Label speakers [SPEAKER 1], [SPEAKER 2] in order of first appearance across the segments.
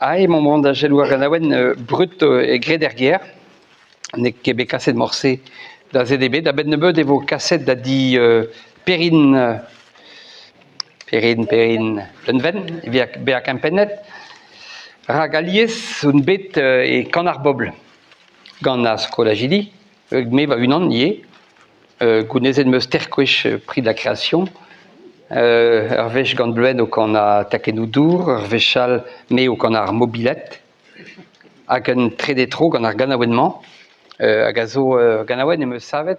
[SPEAKER 1] Aze emaomp o vont da selaou ar ganaouenn Brud graet er gêr. N'eo ket bet kaset morse da zen ebet. A-benn nebeut e vo kaset da di Perrine Perrine Perrine Bleunven evit bezañ kempennet. Rak alies on bet e Kan ar Bobl gant ar skolajidi, me va-unan ivez. Gounezet 'm eus teir gwech Prix de la création. Ur wech gant Bleuenn o kanañ takennoù dour, ur wech all me o kanañ ar mobilet. Hag un trede tro gant ar ganaouenn-mañ hag a zo ur ganaouenn em eus savet.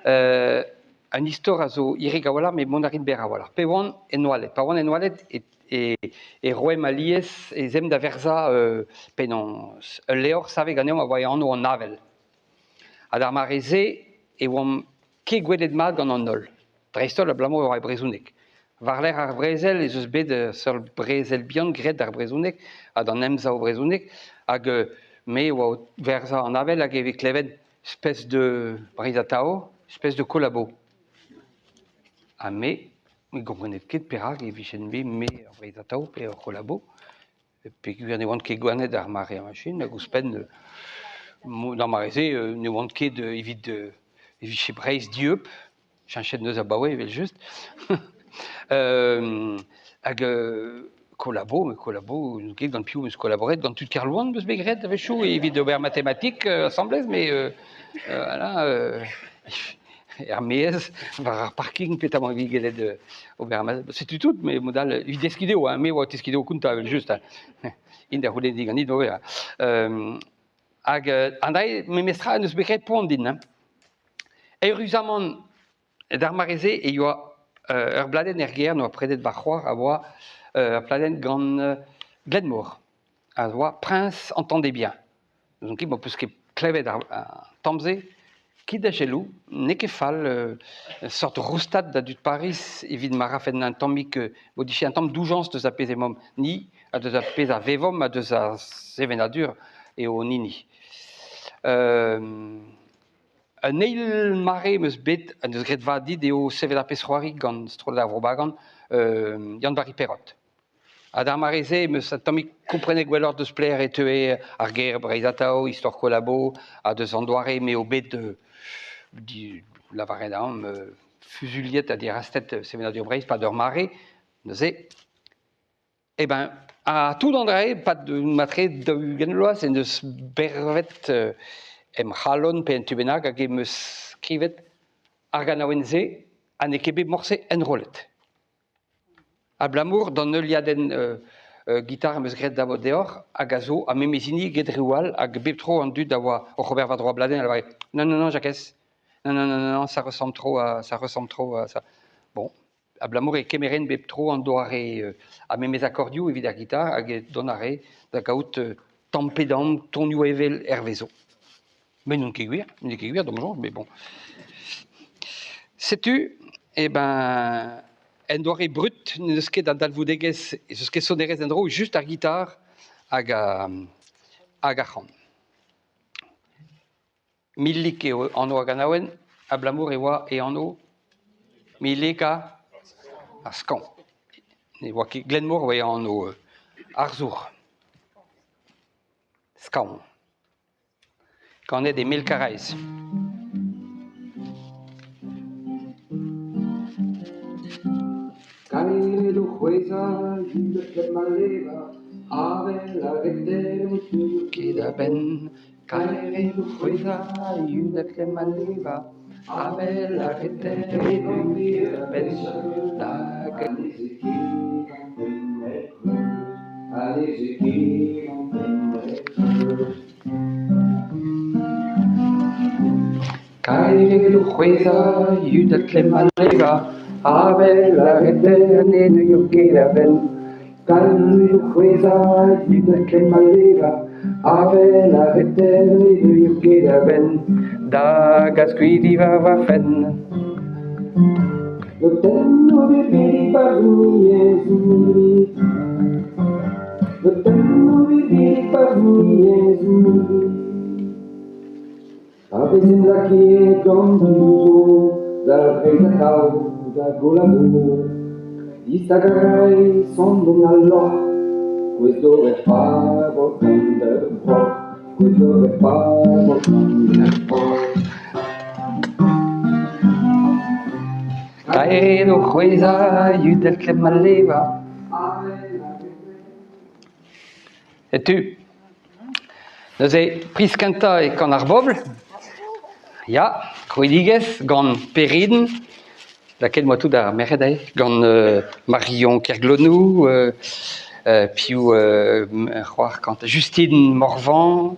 [SPEAKER 1] An istor a zo hirik a-walc'h met mont a rin berr a-walc'h. Pe oan en oaled. Pa oan en oaled e roemp alies ez aemp da verzañ penaos ul levr savet ganeomp a oa e anv an avel. Ha d'ar mare-se e oamp ket gwelet mat gant an holl, dreist-holl abalamour e oa e brezhoneg. War-lerc'h ar brezel ez eus bet ur seurt brezel bihan graet d'ar brezhoneg ha d'an emsav brezhonek hag me a oa o verzañ an avel hag e vez klevet espèce de Breiz Atao, espèce de collabo. Ha me ne gomprenet ket perak e vijen bet me ur Breiz Atao pe ur collabo. Peogwir ne oan ket gwanet d'ar mare machin hag ouzhpenn d'ar mare-se ne oan ket evit e vije Breizh dieub, cheñchet neuze abaoe evel-just. Hag kolabo, met kolabo n'on ket gant piv 'm eus kolaboret, gant tud Kerlouan 'm eus bet graet a-wechoù evit ober matematik asambles met voilà er-maez war ar parking petra evit gellet ober setu tout met mod all evit deskiñ dezho hein me a oa o teskiñ dezho kontañ evel-just hein int a c'houlenne diganit ober hag an dra memestra en deus bet graet poan din hein. Eüruzamant d'ar mare-se e yoa ur bladenn er gêr n'oa predet va c'hoar a oa ur pladenn gant Glenmor a oa Prince entendez bien. N'ouzon ket m'ho peus ket klevet ar tamm-se. Kit da selaou, n'eo ket fall ur seurt roustad da dud Pariz evit ma rafen un tammig m'o dije un tamm doujañs deus ar pezh emaomp ni ha deus ar pezh a vevomp ha deus ar sevenadur eo hon hini. Un eil mare 'm eus bet ha 'neus graet vad dit eo sevel ar pezh-c'hoari gant Strollad ar Vro Bagan, Yann-Vari Perrot. Ha d'ar mare-se em eus un tammig komprenet gwelloc'h deus pelec'h e teue ar ger Breizh Atao, istor Kolabo, ha deus an doare m'eo bet lavaret deomp fuzuilhet ha dirastet sevenadur Breizh 'pad ur mare. Neuze, eh ben, ha tout an dra-se 'pad matre 40 vloaz en deus bervet em c'halon pe en tu bennak hag em eus skrivet ar ganaouenn-se ha n'eo ket bet morse enrollet. Abalamour d'an heuliadenn gitar am eus graet deoc'h hag a zo ar memes hini get reoù all hag bep tro an dud a oa oc'h ober war-dro ar bladenn a lavare non non non Jakez, non non non non ça ressemble trop à ça ressemble trop à ça. Bon, abalamour e kemeren bep tro an doare ar memes akordioù evit ar gitar hag dont a rae da gaout tamm pe damm tonioù evel hervezo. Mais n'on ket gwir, n'eo ket gwir d'am soñj, mais bon. Setu, eh ben, en doare brut n'eus ket a dalvoudegezh, ez eus ket sonerezh en-dro, just ar gitar hag hag ar c'han. Milik eo anv ar ganaouenn, abalamour e oa e anv Milik ar skañv. Ne oa ket Glenmor e oa e anv arzour. Skañv. Ganet e Mêl-Karaez.
[SPEAKER 2] Kaer o c'hwezhañ hud hep ma levañ, avel a reter o teuio
[SPEAKER 1] Ket a-benn kaer o c'hwezhañ hud hep ma levañ, avel a reter o teuio ket a-benn nag Kaer eo c'hwezhañ, yudal klemm al levañ, avel a reter ne deuio ket a-benn. Kaer eo c'hwezhañ, yudal klemm al levañ, avel a reter ne deuio ket a-benn. Da gas kuit diwar va fenn.
[SPEAKER 2] Pa vezent lakaet gant tud zo da Vreizh Atav da Golabo, distagañ a rae sonenn al lorc'h. Gouest d'ober pabor gant ur broc'h, gouest d'ober pabor gant ur broc'h.
[SPEAKER 1] Kaer eo c'hwezhañ yudell klemm al levar. Setu. Neuze, priz kentañ e Kan ar Bobl. Ya, krouidigezh gant Perrine. Lakaet 'moa tout ar merc'hed aze gant Marion Kerglonou, piv c'hoar kant Justine Morvan,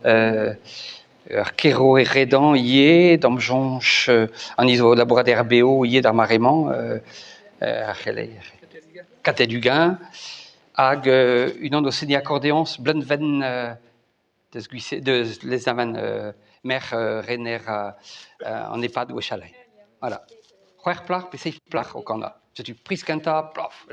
[SPEAKER 1] ur Kero Eredan ivez, da'm soñj an hini zo labourat er RBO ivez d'ar mare-mañ, ar c'heleier. Katell Uguen hag unan o seniñ akordeoñs Bleunven deus Gwise deus Lesneven merc'h rener an EHPAD gwechall. Voilà. C'hwec'h plac'h pe seizh plac'h o kanañ. Setu priz kentañ, plof!